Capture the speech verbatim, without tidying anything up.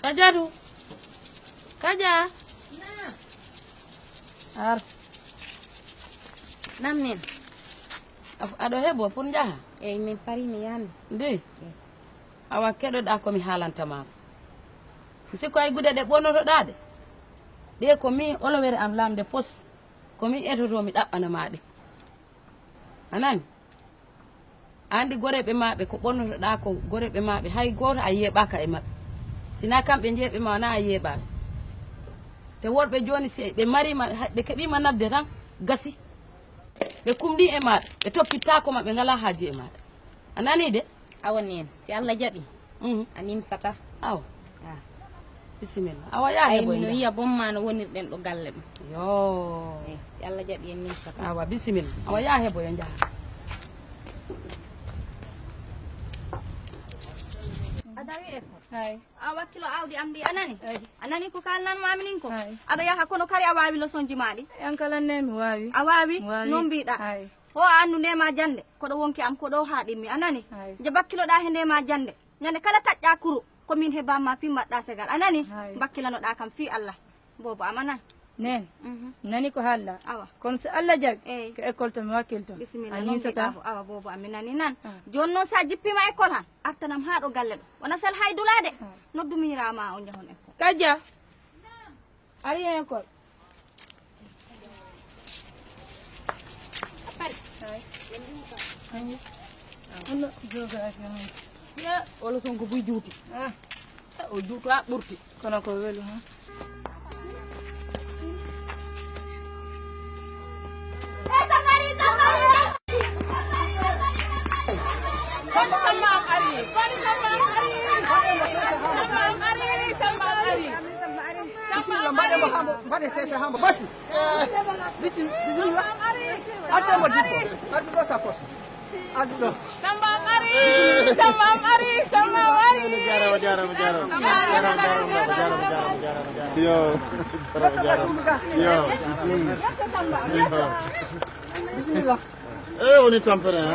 Kajatu. Kaja. Ar. Nam nin? Af-, aɗo heɓo pour njaha? Eyi, min pari mi yahmi. Ndi? Eyi. Awa, keɗoɗa ko mi haalanta ma. Mi sikko ay gude ɗe ɓonnotoɗa ɗe. Ɗe ko mi olowere am lamde pos. Ko mi etoto mi ɗaɓɓana ma ɗe. A nani? A anndi goreeɓe maaɓe ko ɓonnotoɗaa ko goreeɓe maaɓe hay gooto a yeeɓaaka e maɓɓe. Sinaa kamɓe njeeɓe ma wonaa a yeeɓaaɓe. Te worɓe jooni si ɓe mariima, hay ɓe keɓiima nabde tan, gasi. Ɓe kumɗii e maaɗa, ɓe toppittaako ma, ɓe ngalaa haaju e maaɗa. A nanii de? Awa nin, si Allah jaɓi, mhm, a nimsata. Awa. Ah. Bisimilla. Awa yaa heɓoy no njaha. Yiya bon ma no wonirɗen ɗo galle ɗum. Yoo. Eh, si Allah jaɓi en nimsata. Awa bisimilla. Awa yaa heɓoy njaha. A dawi e ko? Hay. A wakkilo awdi am ndi a nani? Hay. A nani ko kalnan mami nin ko? Hay. Aɗa yaha kono kadi a waawi losonji ma ɗi? Yan kala ne mi waawi. A waawi? Mi waawi. Noon mbiɗa. Hay. Ho a anndu nde ma jannde, ko ɗo wonki am, ko ɗo haaɗimmi, a nani? Hay. Nje bakkiloɗaa he nde ma jannde. Ñande kala taƴƴa kuru, ko min he bamma pimmatɗa segal, a nani? Hay. Bakkilanoɗa kam fii Allah. Boobo am a nani? Nen, mhm, nani ko haalla. Awa. Kono so Allah jaɓi, eey, ko école to mi wakkilto. Bisimilla, a noon ninsata. Mbiɗa ko, awa, boobo am, mi nani nan. Ah. Jooni noon, so a jippiima école han, artanam haa ɗo galle ɗo. Wona sel hay dulaade. Ah. Noddu miñiraa ma o njahon école. Kajja. Ari hen école. Ari. Ay. Ay. Ano joga ay. Ya, wala son ko buy juuti. Ah. O juutu a ɓurti. Kono ko welu, ha? Samba, Samba am ari. Bari Samba am ari. Samba am ari. Samba am ari. Bisimilla, mbaɗe mo hambo, mbaɗe sese hambo. Bati. Eh, Biti, bisimilla. Adde mo dibbo. Addu ɗo sa poche. Addu ɗo. Samba am ari. Samba am ari. Samba am ari. Jarama, jarama, jarama. Jarama, jarama, jarama, jarama, jarama. Yo. Jarama, jarama. Yo. Mm. Yo. Bisimilla. Eh, woni tampere, hein?